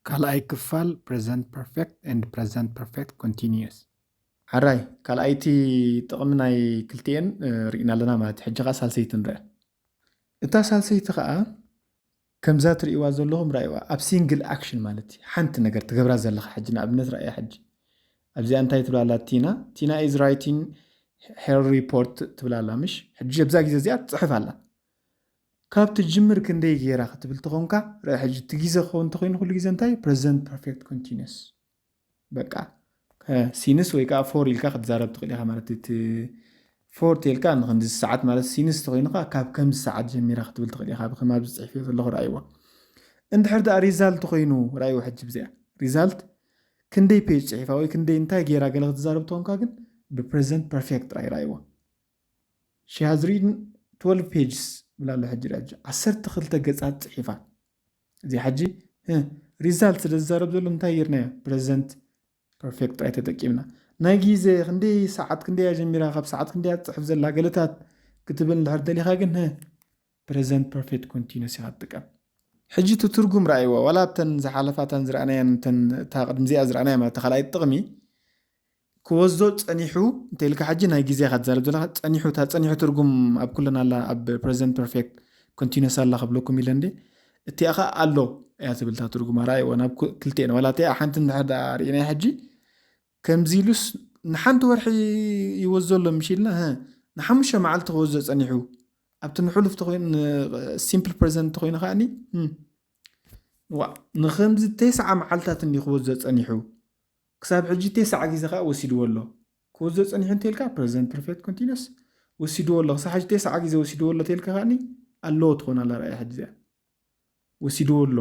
ካልኣይ ክፋል present perfect and present perfect continuous። ሓራይ ካልኣይቲ ጥቕሚ ናይ ክልቲኤን ርኢና ኣለና ማለት ሕጂ ኸዓ ሳልሰይቲ ንርአ። እታ ሳልሰይቲ ኸዓ ከምዛ ትርእይዋ ዘለኹም ራእይዋ ኣብ single action ማለት ሓንቲ ነገር ትገብራ ዘለኻ ሕጂ ንኣብነት ራእያ ሕጂ ኣብዚኣ እንታይ ትብላላ ቲና ቲና is writing her report ትብላላ ምሽ ሕጂ ኣብዛ ግዜ እዚኣ ትፅሕፍ ኣላ ካብ ትጅምር ክንደይ ገይራ ክትብል ተኾንካ ርአ ሕጂ እቲ ግዜ ክኸውን እንተኮይኑ ኩሉ ግዜ እንታይ present perfect continuous በቃ since ወይ ከዓ for ኢልካ ክትዛረብ ትኽእል ኢኻ ማለት እቲ for ተልካ ንክንዚ ሰዓት ማለት since ተኮይኑ ከዓ ካብ ከምዚ ሰዓት ጀሚራ ክትብል ትኽእል ኢኻ ብከም ኣብዚ ፅሒፈ ዘለኹ ረኣይዎ እንድሕር ደኣ result ተኮይኑ ረኣይዎ ሕጂ ብዚኣ result ክንደይ page ፅሒፋ ወይ ክንደይ እንታይ ገይራ ገለ ክትዛረብ ተኾንካ ግን ብ present perfect ጥራይ ረኣይዎ she has written twelve pages ብላ ኣሎ ሕጂ ዳጅ ዓሰርተ ክልተ ገጻት ጽሒፋ እዚ ሕጂ result ስለ ዝዛረብ ዘሎ እንታይ ጌርናዮ present perfect ጥራይ ተጠቂምና ናይ ግዜ ክንደይ ሰዓት ክንደይ ጀሚራ ካብ ሰዓት ክንደይ ትጽሕፍ ዘላ ገለታት ክትብል እንድሕር ደሊኻ ግን present perfect continuous ኢኻ ትጥቀም ሕጂ እቲ ትርጉም ረኣይዎ ዋላ እተን ዝሓለፋ እተን ዝረኣናየን እተን እታ ቅድሚ እዚኣ ዝረኣናያ ማለት ካልኣይ ጥቕሚ ክወዞ ጸኒሑ እንተ ኢልካ ሕጂ ናይ ግዜ ኢኻ ትዛረብ ዘለኻ ጸኒሑ እታ ጸኒሑ ትርጉም ኣብ ኩለን ኣላ ኣብ present perfect continuous ኣላ ክብለኩም ኢለ እንዴ እቲኣ ኸዓ ኣሎ እያ ትብል እታ ትርጉም ኣራእይዎ ናብ ክልቲኤን ዋላ እቲኣ ሓንቲ እንድሕር ደኣ ርኢናያ ሕጂ ከምዚ ኢሉስ ንሓንቲ ወርሒ ይወዞ ኣሎ ምሽ ኢልና ንሓሙሽተ መዓልቲ ክወዞ ጸኒሑ ኣብቲ ንሕሉፍ ተኮይኑ simple present ተኮይኑ ከዓኒ ንከምዚ ተስዓ መዓልታት እንዲ ክወዞ ጸኒሑ ክሳብ ሕጂ ተስዓ ግዜ ከዓ ወሲድዎ ኣሎ ክወዞ ጸኒሑ እንተልካ present perfect continuous ወሲድዎ ኣሎ ክሳብ ሕጂ ተስዓ ግዜ ወሲድዎ ኣሎ ተልካ ከዓኒ ኣለዎ ትኾን ኣላ ረኣያ ሕጂ እዚኣ ወሲድዎ ኣሎ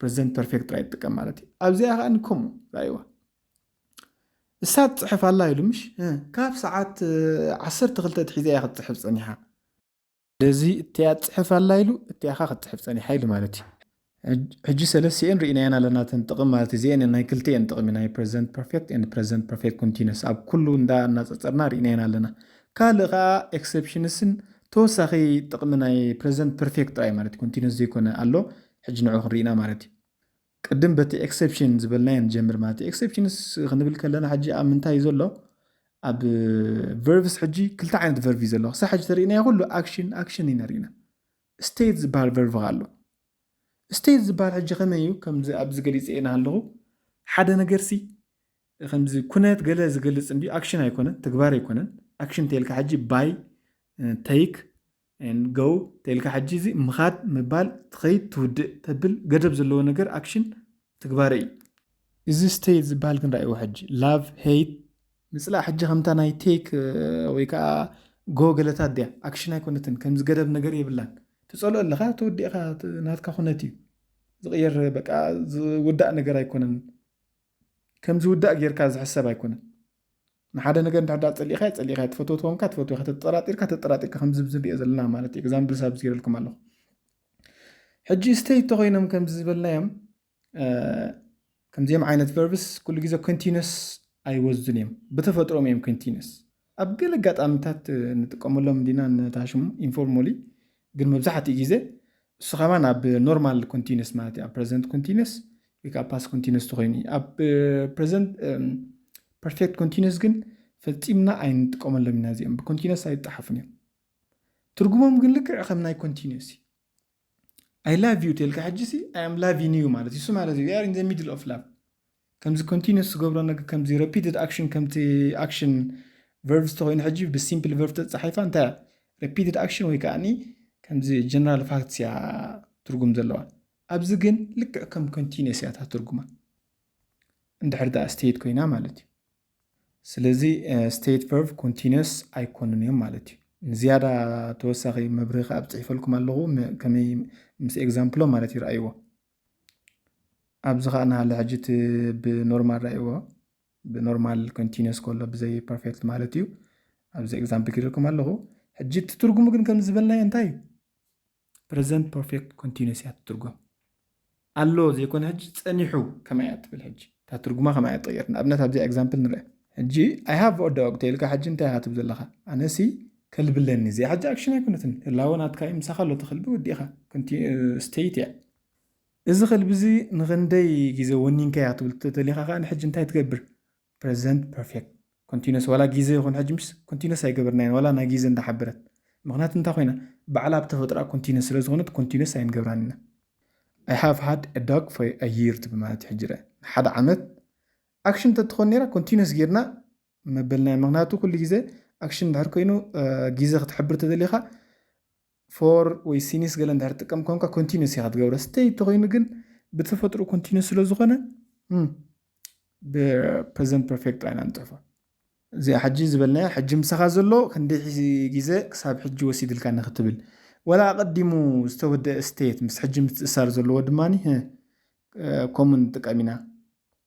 present perfect ጥራይ ትጥቀም ማለት እዩ ኣብዚኣ ከዓ ንከምኡ ረኣይዋ እሳ ትፅሕፍ ኣላ ኢሉ ምሽ ካብ ሰዓት ዓሰርተ ክልተ ትሒዛ እያ ክትፅሕፍ ፀኒሓ ስለዚ እቲኣ ትፅሕፍ ኣላ ኢሉ እቲኣኻ ክትፅሕፍ ፀኒሓ ኢሉ ማለት እዩ ሕጂ ሰለስቲኤን ርኢናየን ኣለና ተን ጥቕሚ ማለት እዚአን ናይ ክልቲኤን ጥቕሚ ናይ present perfect and present perfect continuous ኣብ ኩሉ እንዳ እናፀፀርና ርኢናየን ኣለና ካልእ ከዓ exceptionsን ተወሳኺ ጥቕሚ ናይ present perfect ጥራይ ማለት continuous ዘይኮነ ኣሎ ሕጂ ንዑ ክንርኢና ማለት እዩ ቅድም በቲ exception ዝበልናዮ ንጀምር ማለት እዩ exceptions ክንብል ከለና ሕጂ ኣብ ምንታይ እዩ ዘሎ ኣብ verbs ሕጂ ክልተ ዓይነት verb እዩ ዘሎ ክሳ ሕጂ ተርእናዮ ኩሉ action action ኢና ርኢና state ዝበሃል verb ኣሎ state ዝበሃል ሕጂ ከመይ እዩ ከምዚ ኣብዚ ገሊፀ ኢና ኣለኹ ሓደ ነገር ሲ ከምዚ ኩነት ገለ ዝገልፅ እንዲ action ኣይኮነን ተግባር ኣይኮነን action ተልካ ሕጂ buy take go ተልካ ሕጂ እዚ ምኻድ ምባል ትኸይድ ትውድእ ተብል ገደብ ዘለዎ ነገር action ትግባረ እዩ እዚ state ዝበሃል ክንረኣይዎ ሕጂ love hate ምፅላእ ሕጂ ከምታ ናይ take ወይ ከዓ go ገለታት ድያ action ኣይኮነትን ከምዚ ገደብ ነገር የብላን ትፀልኦ ኣለካ ተወዲእካ ናትካ ኩነት እዩ ዝቕየር በቃ ዝውዳእ ነገር ኣይኮነን ከም ዝውዳእ ጌርካ ዝሕሰብ ኣይኮነን ንሓደ ነገር እንድሕር ዳኣ ጸሊእካ ጸሊእካ ትፈትዎ ትኾንካ ትፈትዎ ከተጠራጢርካ ተጠራጢርካ ከምዚ ብዚ ንሪኦ ዘለና ማለት እዩ examples ኣብዚ ገይረልኩም ኣለኹ ሕጂ state ተኾይኖም ከምዚ ዝበልናዮም ከምዚኦም ዓይነት verbs ኩሉ ግዜ continuous ኣይወዝን እዮም ብተፈጥሮም እዮም continuous ኣብ ገለ ኣጋጣሚታት ንጥቀመሎም እንዲና ነታ ሽሙ informally ግን መብዛሕትኡ ግዜ እሱ ከማን ኣብ normal continuous ማለት እዩ ኣብ present continuous ወይ ከዓ past continuous ተኮይኑ እዩ ኣብ present perfect continuous ግን ፈፂምና ኣይንጥቀመሎም ኢና እዚኦም ብ continuous ኣይጠሓፉን እዮም ትርጉሞም ግን ልክዕ ከም ናይ continuous እዩ I love you ተልካ ሕጂ ሲ I am loving you ማለት እዩ እሱ ማለት እዩ we are in the middle of love ከምዚ continuous ዝገብሮ ነገር ከምዚ repeated action ከምቲ action verbs ተኮይኑ ሕጂ ብ simple verb ተፃሒፋ እንታይ repeated action ወይ ከዓ ከምዚ general facts እያ ትርጉም ዘለዋ ኣብዚ ግን ልክዕ ከም continuous እያ እታ ትርጉማ እንድሕር ደኣ state ኮይና ማለት እዩ ስለዚ state verb continuous ኣይኮኑን እዮም ማለት እዩ ንዝያዳ ተወሳኺ መብርሂ ኣብ ፅሒፈልኩም ኣለኹ ከመይ ምስ example ኦም ማለት ይረኣይዎ ኣብዚ ከዓ ናሃለ ሕጂ ብ normal ረኣይዎ ብ normal continuous ከሎ ብዘይ perfect ማለት እዩ ኣብዚ example ኪደልኩም ኣለኹ ሕጂ እቲ ትርጉሙ ግን ከም ዝበልናዮ እንታይ እዩ present perfect continuous እያ ትትርጎም ኣሎ ዘይኮነ ሕጂ ጸኒሑ ከማይ እያ ትብል ሕጂ እታ ትርጉማ ከማይ እያ ትቕየር ንኣብነት ኣብዚ example ንርአ ሕጂ I have a dog ተይልካ ሕጂ እንታይ ኢኻ ትብል ዘለኻ ኣነሲ ከልቢ ኣለኒ እዚኣ ሕጂ action ኣይኮነትን ህላወ ናትካ እዩ ምሳኻ ኣሎ ተኸልቢ ወዲእኻ state እያ እዚ ከልቢ እዚ ንኽንደይ ግዜ ወኒንካያ ክትብል ተደሊኻ ከኣ ንሕጂ እንታይ ትገብር? Present perfect continuous። ዋላ ግዜ ይኹን ሕጂ ምስ continuous ኣይገበርናዮን፣ ዋላ ናይ ግዜ እንዳሓበረት። ምኽንያቱ እንታይ ኮይና? ባዕላ ብተፈጥሮኣ continuous ስለ ዝኾነት continuous ኣይንገብራን ኢና። I have had a dog for a year ትብል ማለት እዩ። ሕጂ ርአ፣ ንሓደ ዓመት ኣክሽን እንተትኾን ነይራ continuous ጌርና መበልና። ምኽንያቱ ኩሉ ግዜ ኣክሽን እንድሕር ኮይኑ ግዜ ክትሕብር ተደሊኻ for ወይ ሲንስ ገለ እንድሕር ትጥቀም ኮንካ continuous ኢኻ ትገብሮ። Stay ተኾይኑ ግን ብተፈጥሮ continuous ስለ ዝኾነ ብ present perfect ጥራይ ኢና ንፅሕፎ። እዚኣ ሕጂ ዝበልናያ ሕጂ ምሳኻ ዘሎ ክንደይ ግዜ ክሳብ ሕጂ ወሲድልካ ንክትብል፣ ወላ ኣቐዲሙ ዝተወደአ state ምስ ሕጂ ምትእሳር ዘለዎ ድማ ከምኡ ንጥቀም ኢና።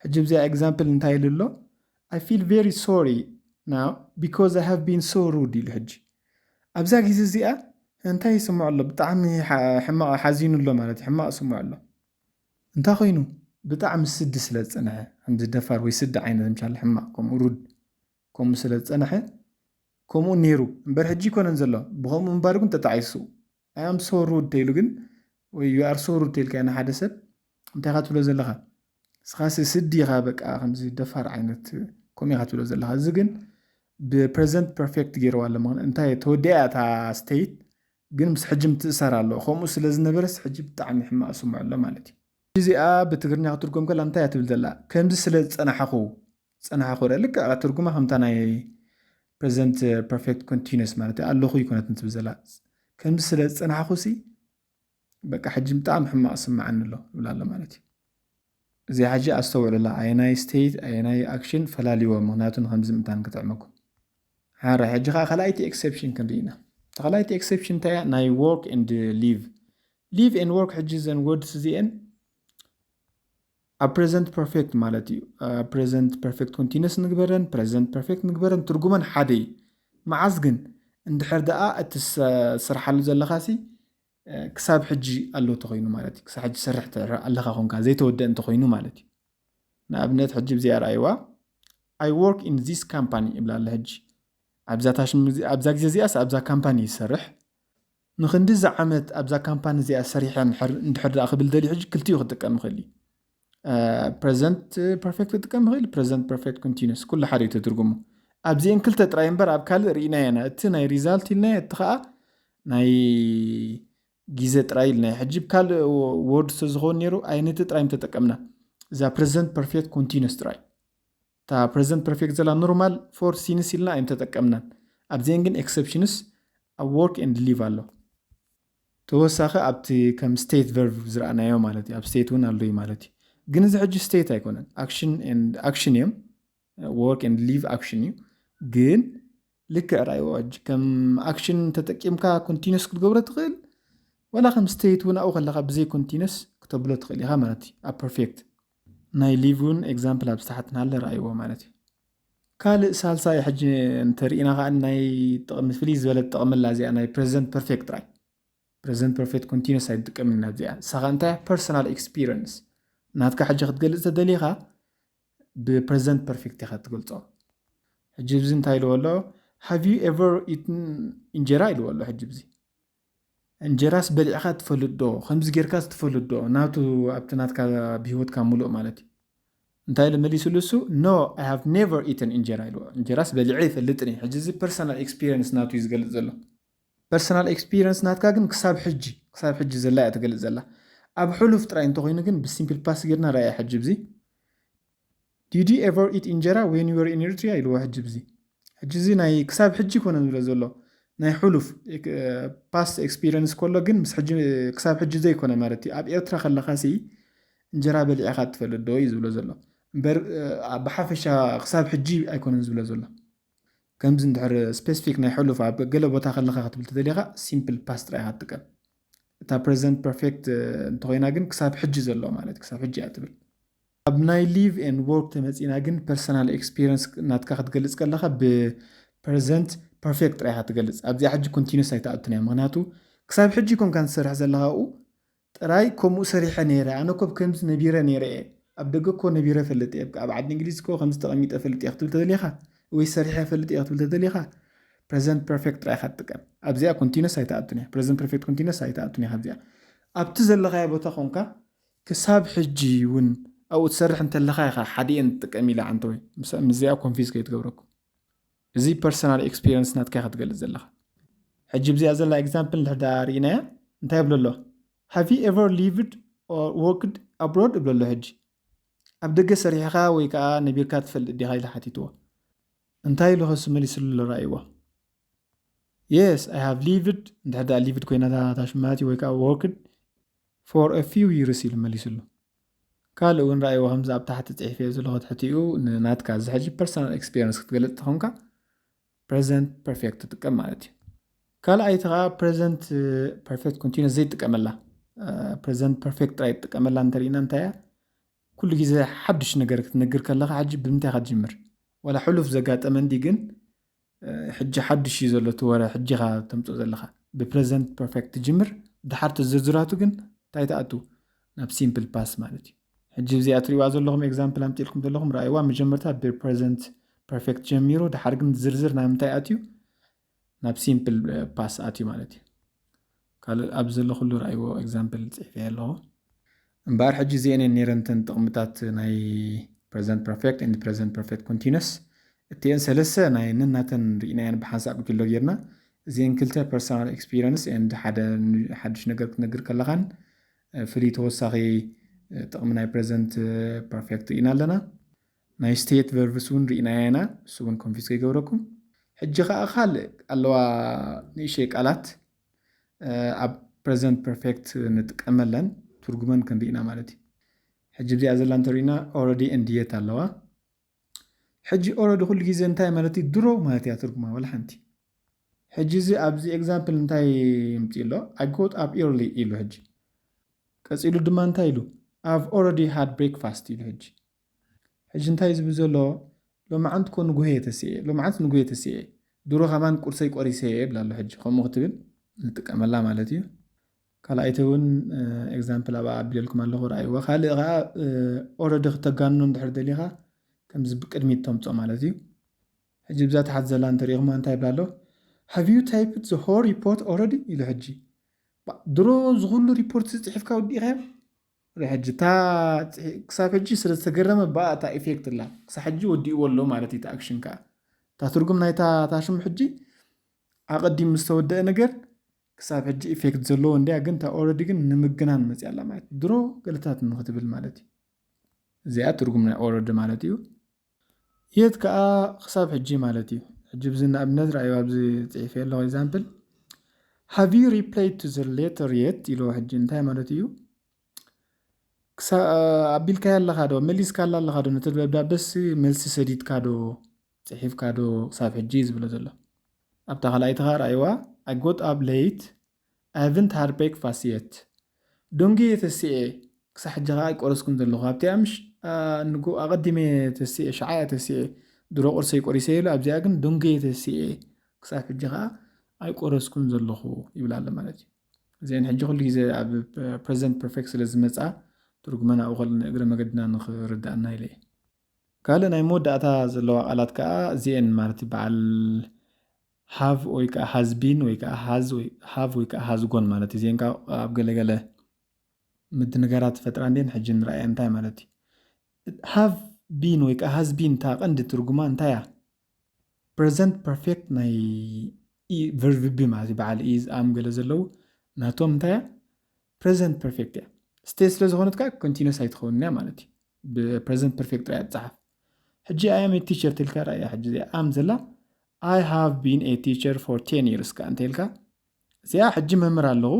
ሕጂ ብዚኣ example እንታይ ኢሉ ኣሎ? I feel very sorry now because I have been so rude ኢሉ። ሕጂ ኣብዛ ግዜ እዚኣ እንታይ ይስምዖ ኣሎ? ብጣዕሚ ሕማቕ ሓዚኑ ኣሎ ማለት እዩ። ሕማቕ ይስምዖ ኣሎ። እንታይ ኮይኑ? ብጣዕሚ ስዲ ስለ ዝጸንሐ፣ ከምዚ ደፋር ወይ ስዲ ዓይነት ምሻል ሕማቕ፣ ከምኡ ሩድ፣ ከምኡ ስለ ዝጸንሐ፣ ከምኡ ነይሩ እምበር ሕጂ ይኮነን ዘሎ። ብኸምኡ ምንባር ግን ተጣዒሱ። I am so rude ተይሉ ግን፣ ወይ you are so rude ተይልካ ንሓደ ሰብ እንታይ ኢኻ ትብሎ ዘለኻ? ንስኻሲ ስዲ ኢኻ፣ በቃ ከምዚ ደፋር ዓይነት ከምኡ ኢኻ ትብሎ ዘለኻ። እዚ ግን ብ present perfect ገይርዋ ኣሎ። ምኽንያቱ እንታይ ተወዲኣ እታ state ግን ምስ ሕጂ ምትእሳር ኣሎ። ከምኡ ስለ ዝነበረስ ሕጂ ብጣዕሚ ሕማቕ ስምዖ ኣሎ ማለት እዩ። እዚኣ ብትግርኛ ክትርጎም ከላ እንታይ እያ ትብል ዘላ? ከምዚ ስለ ዝጸናሕኹ፣ ዝጸናሕኹ ርአ። ልክዕ ትርጉማ ከምታ ናይ present perfect continuous ማለት እዩ። ኣለኹ ይኮነትን ትብል ዘላ። ከምዚ ስለ ዝጸናሕኹ ሲ በቃ ሕጂ ብጣዕሚ ሕማቕ ስምዓኒ ኣሎ ይብል ኣሎ ማለት እዩ። እዚኣ ሕጂ ኣስተውዕሉላ። ኣየናይ state ኣየናይ ኣክሽን ፈላልይዎ፣ ምኽንያቱ ንከምዚ ምእንታን ክጥዕመኩም። ሓራይ ሕጂ ከዓ ካልኣይቲ exception ክንርኢ ኢና። እታ ካልኣይቲ exception እንታይ እያ? ናይ work and live። Live and work ሕጂ ዘን words እዚአን ኣብ present perfect ማለት እዩ። ኣብ present perfect continuous ንግበረን present perfect ንግበረን ትርጉመን ሓደ እዩ። መዓዝ ግን? እንድሕር ደኣ እቲ ዝሰ-፣ ስርሓሉ ዘለኻ ሲ ክሳብ ሕጂ ኣሎ እንተኾይኑ ማለት እዩ። ክሳብ ሕጂ ትሰርሕ ኣለኻ ኮንካ ዘይተወደአ እንተኾይኑ ማለት እዩ። ንኣብነት ሕጂ ብዚኣ ረኣይዋ፣ I work in this company ይብላ ኣለ። ሕጂ ኣብዛ ታሽም-፣ ኣብዛ ግዜ እዚኣስ ኣብዛ ካምፓኒ ይሰርሕ። ንክንድዚ ዓመት ኣብዛ ካምፓኒ እዚኣ ሰሪሐ እንድሕር፣ እንድሕር ደኣ ክብል ደልዩ ሕጂ ክልቲኡ ክጥቀም ይኽእል እዩ። ፕረዘንት ፐርፌክት ክጥቀም ይኽእል፣ ፕረዘንት ፐርፌክት ኮንቲኒስ፣ ኩሉ ሓደ እዩ ትርጉሙ። ኣብዚአን ክልተ ጥራይ እምበር ኣብ ካልእ ርኢናዮ ኢና። እቲ ናይ ሪዛልት ኢልናዮ፣ እቲ ኸኣ ናይ ግዜ ጥራይ ኢልናዮ። ሕጂ ብካልእ ወርድ ተዝኸውን ነይሩ ኣይነቲ ጥራይ ምተጠቀምና። እዛ ፕረዘንት ፐርፌክት ኮንቲኒስ ጥራይ። እታ ፕረዘንት ፐርፌክት ዘላ ኖርማል ፎር ሲንስ ኢልና ኣይምተጠቀምናን። ኣብዚአን ግን ኤክሰፕሽንስ ኣብ ወርክ ኤንድ ሊቭ ኣሎ። ተወሳኺ ኣብቲ ከም ስቴት ቨርብ ዝረኣናዮ ማለት እዩ። ኣብ ስቴት እውን ኣሎ እዩ ማለት እዩ። ግን እዚ ሕጂ ስቴት ኣይኮነን። ኣክሽን ኤንድ ኣክሽን እዮም። ወርክ ኤንድ ሊቭ ኣክሽን እዩ። ግን ልክዕ ራእይዎ ሕጂ ከም ኣክሽን ተጠቂምካ ኮንቲኒስ ክትገብሮ ትኽእል፣ ወላ ከም ስቴት እውን ኣብኡ ከለኻ ብዘይ ኮንቲኒስ ክተብሎ ትኽእል ኢኻ ማለት እዩ። ኣብ ፐርፌክት ናይ ሊቭ እውን ኤግዛምፕል ኣብ ስታሓት ናለ ራእይዎ ማለት እዩ። ካልእ ሳልሳይ ሕጂ እንተርኢና ከዓ ናይ ጥቕሚ ፍልይ ዝበለ ትጠቕመላ እዚኣ ናይ ፕረዘንት ፐርፌክት ጥራይ። ፕረዘንት ፐርፌክት ኮንቲኒስ ኣይንጥቀምን ኢና ኣብዚኣ። ንሳ ከዓ እንታይ ፐርሰናል ኤክስፒሪየንስ ናትካ ሕጂ ክትገልጽ ተደሊኻ ብፕረዘንት ፐርፌክት ኢኻ ትገልጾ። ሕጂ እዚ እንታይ ኢልዎ ኣሎ? Have you ever eaten እንጀራ ኢልዎ ኣሎ። ሕጂ እዚ እንጀራስ በሊዕካ ትፈልጥ ዶ? ከምዚ ጌርካስ ትፈልጥ ዶ? ናቱ ኣብቲ ናትካ ብህይወትካ ሙሉእ ማለት እዩ። እንታይ ኢሉ መሊሱሉ እሱ? No, I have never eaten እንጀራ ኢልዎ። እንጀራስ በሊዐ ይፈልጥን እየ። ሕጂ እዚ ፐርሰናል ኤክስፒሪየንስ ናቱ እዩ ዝገልጽ ዘሎ። ፐርሰናል ኤክስፒሪየንስ ናትካ ግን ክሳብ ሕጂ፣ ክሳብ ሕጂ ዘላ እያ ትገልጽ ዘላ። ኣብ ሕሉፍ ጥራይ እንተኾይኑ ግን ብሲምፕል ፓስት ጌርና ረኣያ። ሕጂ ብዚ Did you ever eat እንጀራ when you were in Eritrea ኢልዎ። ሕጂ ብዚ ሕጂ እዚ ናይ ክሳብ ሕጂ ይኮነ ዝብሎ ዘሎ ናይ ሕሉፍ ፓስት ኤክስፒሪየንስ ከሎ ግን ምስ ሕጂ ክሳብ ሕጂ ዘይኮነ ማለት እዩ። ኣብ ኤርትራ ከለኻ ሲ እንጀራ በሊዕኻ ትፈልጥ ዶ እዩ ዝብሎ ዘሎ እምበር ብሓፈሻ ክሳብ ሕጂ ኣይኮነን ዝብሎ ዘሎ። ከምዚ እንድሕር ስፔሲፊክ ናይ ሕሉፍ ኣብ ገለ ቦታ ከለኻ ክትብል ተደሊኻ ሲምፕል ፓስት ጥራይ ኢኻ ትጥቀም። እታ ፕረዘንት ፐርፌክት እንተኾይና ግን ክሳብ ሕጂ ዘሎ ማለት ክሳብ ሕጂ እያ ትብል። ኣብ ናይ ሊቭ ኤንድ ወርክ ተመጺና ግን ፐርሰናል ኤክስፒሪየንስ ናትካ ክትገልጽ ከለኻ ብፕረዘንት ፐርፌክት ጥራይ ኢኻ ትገልጽ። ኣብዚኣ ሕጂ ኮንቲኒስ ኣይትኣቱን እያ። ምኽንያቱ ክሳብ ሕጂ ኮንካ ትሰርሕ ዘለኻ ኣብኡ ጥራይ ከምኡ ሰሪሐ ነይረ፣ ኣነ እኮ ብከምዚ ነቢረ ነይረ እየ፣ ኣብ ደገ እኮ ነቢረ ፈልጥ እየ፣ ኣብ ዓዲ እንግሊዝ እኮ ከምዚ ተቐሚጠ ፈልጥ እየ ክትብል ተደሊኻ ወይ ሰሪሐ ፈልጥ እየ ክትብል ተደሊኻ ፕረዘንት ፐርፌክት ጥራይ ኢኻ ትጥቀም። ኣብዚኣ ኮንቲኒስ ኣይትኣቱን እያ። ፕረዘንት ፐርፌክት ኮንቲኒስ ኣይትኣቱን እያ። ካብዚኣ ኣብቲ ዘለኻዮ ቦታ ኮንካ ክሳብ ሕጂ እውን ኣብኡ ትሰርሕ እንተለኻ ኢኻ ሓዲኤን ትጥቀም ኢላ ዓንተወይ። ምዚኣ ኮንፊዝ ከይትገብረኩም። እዚ ፐርሰናል ኤክስፒሪየንስ ናትካ ክትገልጽ ዘለኻ። ሕጂ ብዚኣ ዘላ ኤግዛምፕል እንድሕር ደኣ ርኢናያ እንታይ ይብሎ ኣሎ? Have you ever lived or worked abroad? እብሎ ኣሎ። ሕጂ ኣብ ደገ ሰሪሕኻ ወይ ከዓ ነቢርካ ትፈልጥ ዲኻ ኢለ ሓቲትዎ። እንታይ ኢሉ ከሱ መሊስሉ ኣሎ? ረኣይዎ። Yes, I have lived፣ እንድሕር ደኣ ሊቭድ ኮይና ታሽም ማለት እዩ፣ ወይ ከዓ worked for a few years ኢሉ መሊስሉ። ካልእ እውን ረኣይዎ፣ ከምዚ ኣብ ታሕቲ ፅሒፈዮ ዘለኹ ትሕቲኡ ንናትካ እዚ ሕጂ ፐርሰናል ኤክስፒሪየንስ ክትገልፅ ተኾንካ ፕሬዘንት ፐርፌክት ትጥቀም ማለት እዩ። ካልኣይቲ ከዓ ፕሬዘንት ፐርፌክት ኮንቲኒስ ዘይትጥቀመላ፣ ፕሬዘንት ፐርፌክት ጥራይ ትጥቀመላ እንተሪእና እንታይ እያ? ኩሉ ግዜ ሓድሽ ነገር ክትነግር ከለኻ ሕጂ ብምንታይ ኢኻ ትጅምር? ዋላ ሕሉፍ ዘጋጠመ እንዲ ግን ሕጂ ሓድሽ እዩ ዘሎ እቲ ወረ ሕጂ ኢኻ ተምፅኦ ዘለኻ። ብፕሬዘንት ፐርፌክት ትጅምር፣ ድሓር ተዝርዝራቱ ግን እንታይ ትኣቱ? ናብ ሲምፕል ፓስ ማለት እዩ። ሕጂ እዚኣ ትሪእዋ ዘለኹም ኤግዛምፕል ኣምፂልኩም ዘለኹም ረኣይዋ። መጀመርታ ብፕሬዘንት ፐርፌክት ጀሚሩ፣ ድሓር ግን ዝርዝር ናብ ምንታይ ኣትዩ? ናብ ሲምፕል ፓስ ኣትዩ ማለት እዩ። ካልእ ኣብ ዘሎ ኩሉ ረኣይዎ ኤግዛምፕል ፅሒፈ ኣለኹ። እምበኣር ሕጂ እዚአን እየን ነይረን እተን ጥቕምታት ናይ ፕሬዘንት ፐርፌክት ኤንድ ፕሬዘንት ፐርፌክት ኮንቲነስ። እቲአን ሰለስተ ናይ ነናተን ርኢናየን ብሓንሳእ ጉጅሎ ጌርና። እዚአን ክልተ ፐርሰናል ኤክስፒሪየንስ ኤንድ ሓደ ሓድሽ ነገር ክትነግር ከለኻን ፍልይ ተወሳኺ ጥቕሚ ናይ ፕሬዘንት ፐርፌክት ርኢና ኣለና። ናይ ስቴት ቨርብስ እውን ርኢናያ ኢና። እሱ እውን ኮንፊዝ ከይገብረኩም። ሕጂ ከዓ ካልእ ኣለዋ ንእሽተይ ቃላት ኣብ ፕሬዘንት ፐርፌክት ንጥቀመለን ትርጉመን ክንርኢ ኢና ማለት እዩ። ሕጂ እዚኣ ዘላ እንተሪእና ኦረዲ ኤንድ የት ኣለዋ። ሕጂ ኦረዲ ኩሉ ግዜ እንታይ ማለት እዩ? ድሮ ማለት እያ ትርጉማ፣ ዋላ ሓንቲ። ሕጂ እዚ ኣብዚ ኤግዛምፕል እንታይ ይምፅእ ኣሎ? I got up early ኢሉ። ሕጂ ቀፂሉ ድማ እንታይ ኢሉ? I've already had breakfast ኢሉ። ሕጂ ሕጂ እንታይ ዝብል ዘሎ? ሎማዓንቲ ኮ ንጉሄ ተስኤ፣ ሎማዓንቲ ንጉሄ ተስኤ፣ ድሮ ከማን ቁርሰይ ቆሪሰ ይብል ኣሎ። ሕጂ ከምኡ ክትብል ንጥቀመላ ማለት እዩ። ካልኣይቲ እውን ኤግዛምፕል ኣብኣ ኣቢለልኩም ኣለኹ፣ ረኣይዋ። ካልእ ከዓ ኦረዲ ክተጋንኖ እንድሕር ደሊኻ ከምዚ ብቅድሚት ተምፅኦ ማለት እዩ። ሕጂ ብዛ ተሓት ዘላ እንተሪኢኹማ እንታይ ይብላ ኣሎ? Have you typed the whole report already ኢሉ። ሕጂ ድሮ ዝኩሉ ሪፖርት ዝፅሒፍካ ወዲእኻዮ? ሕጂ እታ ክሳብ ሕጂ ስለ ዝተገረመ ብኣ እታ ኢፌክት ኣላ። ክሳብ ሕጂ ወዲእዎ ኣሎ ማለት እዩ። እቲ ኣክሽን ከዓ እታ ትርጉም ናይታ እታ ሽም ሕጂ ኣቐዲሙ ዝተወደአ ነገር ክሳብ ሕጂ ኢፌክት ዘለዎ እንዲያ፣ ግን እታ ኦረዲ ግን ንምግናን መፅያ ኣላ ማለት ድሮ ገለታት ንክትብል ማለት እዩ። እዚኣ ትርጉም ናይ ኦረዲ ማለት እዩ። የት ከዓ ክሳብ ሕጂ ማለት እዩ። ሕጂ ብዚ ንኣብነት ረኣዩ ኣብዚ ፅሒፈ ኣለኹ ኤግዛምፕል። Have you replied to the letter yet ኢልዎ። ሕጂ እንታይ ማለት እዩ? ኣቢልካያ ኣለኻ ዶ? መሊስካላ ኣለኻ ዶ? ነቲ ደብዳበስ መልሲ ሰዲድካ ዶ? ፅሒፍካ ዶ? ክሳብ ሕጂ ዝብሎ ዘሎ ኣብታ ካልኣይቲ ከዓ ረኣይዋ። I got up late, I haven't had breakfast yet። ደንጉየ ተሲኤ ክሳብ ሕጂ ከዓ ኣይቆረስኩን ዘለኹ። ኣብቲ ኣምሽ ንጉ ኣቐዲመ ተሲኤ፣ ሸዓ እየ ተሲኤ፣ ድሮ ቁርሰይ ቆሪሰ ኢሉ። ኣብዚኣ ግን ደንጉየ ተሲኤ ክሳብ ሕጂ ከዓ ኣይቆረስኩን ዘለኹ ይብል ኣሎ ማለት እዩ። እዚአን ሕጂ ኩሉ ግዜ ኣብ ፕሬዘንት ፐርፌክት ስለ ዝመፃ ትርጉመን ኣብኡ ከለና እግረ መገድና ንክርዳእና ኢለ እየ። ካልእ ናይ መወዳእታ ዘለዋ ቃላት ከዓ እዚአን ማለት በዓል ሃቭ ወይ ከዓ ሃዝ ቢን ወይ ከዓ ሃዝ ወይ ሃቭ ወይ ከዓ ሃዝ ጎን ማለት እዩ። እዚአን ከዓ ኣብ ገለገለ ምድንጋራት ፈጥራ እንዴን ሕጂ ንረኣያ እንታይ ማለት እዩ? ሃቭ ቢን ወይ ከዓ ሃዝ ቢን እታ ቀንዲ ትርጉማ እንታይ እያ? ፕሬዘንት ፐርፌክት ናይ ቨርብ ቢ ማለት እዩ። በዓል ኢዝ ኣም ገለ ዘለዉ ናቶም እንታይ እያ? ፕሬዘንት ፐርፌክት እያ። ስቴት ስለ ዝኾነት ከዓ ኮንቲኒስ ኣይትኸውን እያ ማለት እዩ። ብፕሬዘንት ፐርፌክት ጥራይ ትፀሓፍ። ሕጂ I am a teacher ተልካ ረኣያ። ሕጂ እዚኣ ኣም ዘላ I have been a teacher for ten years ከዓ እንተልካ እዚኣ ሕጂ መምህር ኣለኹ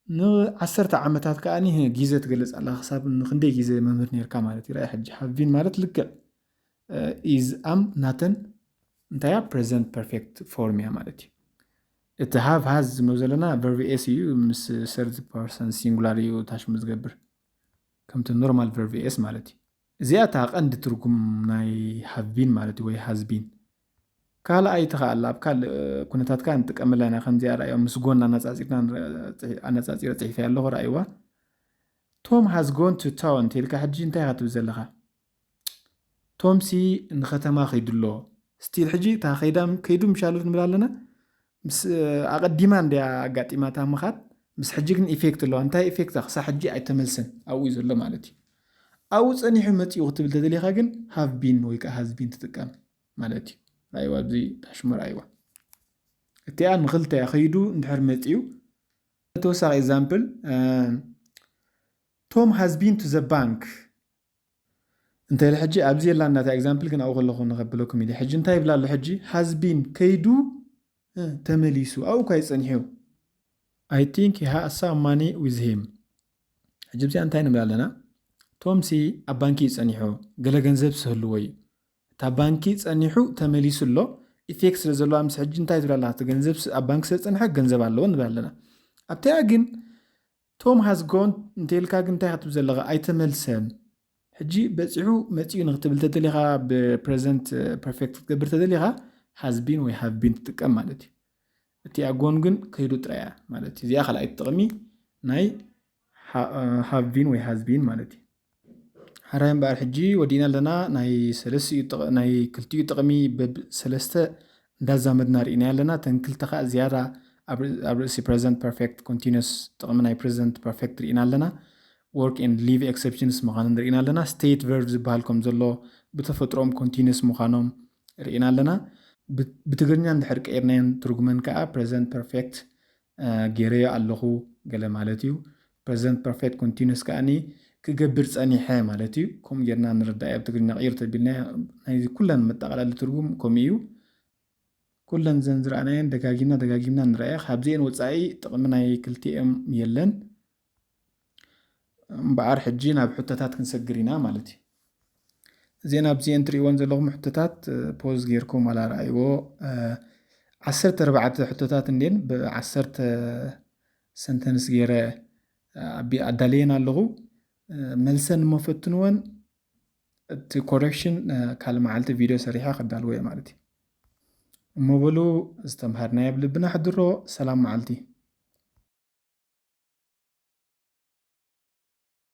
ንዓሰርተ ዓመታት ከዓ ግዜ ትገልፅ ኣላ። ክሳብ ንክንደይ ግዜ መምህር ነርካ ማለት እዩ። ረኣይ ሕጂ ሃቭ ቢን ማለት ልክዕ ኢዝ ኣም ናተን እንታይ እያ? ፕሬዘንት ፐርፌክት ፎርም እያ ማለት እዩ። እቲ ሃቭ ሃዝ ዝመ ዘለና ቨርብ ኤስ እዩ። ምስ ሰርድ ፐርሰን ሲንጉላር እዩ ታሽሙ ዝገብር ከምቲ ኖርማል ቨርብ ኤስ ማለት እዩ። እዚኣ እታ ቀንዲ ትርጉም ናይ ሃቭ ቢን ማለት እዩ ወይ ሃዝ ቢን። ካልኣይቲ ከዓ ኣላ ኣብ ካልእ ኩነታት ከዓ ንጥቀመላ ኢና። ከምዚኣ ረኣዮ ምስ ጎን ኣነፃፂርና ኣነፃፂረ ፅሒፈ ኣለኹ ረኣይዋ። ቶም ሃዝ ጎን ቱ ታውን እንተኢልካ ሕጂ እንታይ ኢኻ ትብል ዘለኻ? ቶም ሲ ንከተማ ከይዱ ኣሎ። ስቲል ሕጂ እታ ከይዳ ከይዱ ምሻሉ ንብል ኣለና። ምስ ኣቐዲማ እንድያ ኣጋጢማታ ምኻድ ምስ ሕጂ ግን effect ኣለዋ። እንታይ effect? ክሳብ ሕጂ ኣይተመልሰን፣ ኣብኡ እዩ ዘሎ ማለት እዩ። ኣብኡ ጸኒሑ መጺኡ ክትብል ተደሊኻ ግን have been ወይ ከዓ has been ትጥቀም ማለት እዩ። ራእይዋ ኣብዚ ታሽሙ ራእይዋ እቲኣ ንኽልተ እያ። ከይዱ እንድሕር መጺኡ ተወሳኺ example Tom has been to the bank እንተ ኢለ ሕጂ ኣብዚ የላ እናታ example ግን ኣብኡ ከለኹ ንኸብለኩም ኢለ ሕጂ እንታይ ይብላ ኣሎ ሕጂ has been ከይዱ ተመሊሱ ኣብኡ እኳ ይጸኒሑ I think he has some money with him ሕጂ እዚኣ እንታይ ንብል ኣለና ቶም ሲ ኣብ ባንኪ ይጸኒሑ ገለ ገንዘብ ስህልዎ እዩ እታ ባንኪ ጸኒሑ ተመሊሱ ኣሎ effect ስለ ዘለዋ ምስ ሕጂ እንታይ ትብል ኣለና ገንዘብ ኣብ ባንኪ ስለ ጸንሐ ገንዘብ ኣለዎ ንብል ኣለና ኣብቲኣ ግን ቶም has gone እንተልካ ግን እንታይ ክትብ ዘለኻ ኣይተመልሰን ሕጂ በፂሑ መፂኡ ንክትብል ተደሊኻ ብ present perfect ክትገብር ተደሊኻ has been ወይ have been ትጥቀም ማለት እዩ እቲኣ gone ግን ከይዱ ጥራያ ማለት እዩ እዚኣ ካልኣይቲ ጥቕሚ ናይ have been ወይ has been ማለት እዩ ሓራይ እምበኣር ሕጂ ወዲእና ኣለና ናይ ሰለስቲኡ ናይ ክልቲኡ ጥቕሚ በብ ሰለስተ እንዳዛመድና ርኢና ኣለና ተን ክልተ ከዓ ዝያዳ ኣብ ርእሲ present perfect continuous ጥቕሚ ናይ present perfect ርኢና ኣለና work and leave exceptions ምዃነን ርኢና ኣለና state verb ዝበሃል ከም ዘሎ ብተፈጥሮም continuous ምዃኖም ርኢና ኣለና ብትግርኛ እንድሕር ቀይርናየን ትርጉመን ከዓ present perfect ገይረዮ ኣለኹ ገለ ማለት እዩ present perfect continuous ከዓኒ ክገብር ጸኒሐ ማለት እዩ ከምኡ ጌርና ንርዳእ ኣብ ትግርኛ ቅይር ተቢልና ናይዚ ኩለን መጠቃላሊ ትርጉም ከምኡ እዩ ኩለን ዘን ዝረኣናየን ደጋጊምና ደጋጊምና ንረኣየ ካብዚአን ወፃኢ ጥቕሚ ናይ ክልቲኦም የለን እምበኣር ሕጂ ናብ ሕቶታት ክንሰግር ኢና ማለት እዩ እዚአን ኣብዚአን ትርእይዎን ዘለኹም ሕቶታት ፖዝ ጌርኩም ኣላረኣይዎ ዓሰርተ ኣርባዕተ ሕቶታት እንዴን ብዓሰርተ ሰንተንስ ገይረ ኣዳለየን ኣለኹ መልሰን እሞ ፈትንወን እቲ correction ካልእ መዓልቲ ቪድዮ ሰሪሐ ከዳልዎ እየ ማለት እዩ እሞ በሉ ዝተምሃርናዮ ኣብ ልብና ሕድሮ ሰላም መዓልቲ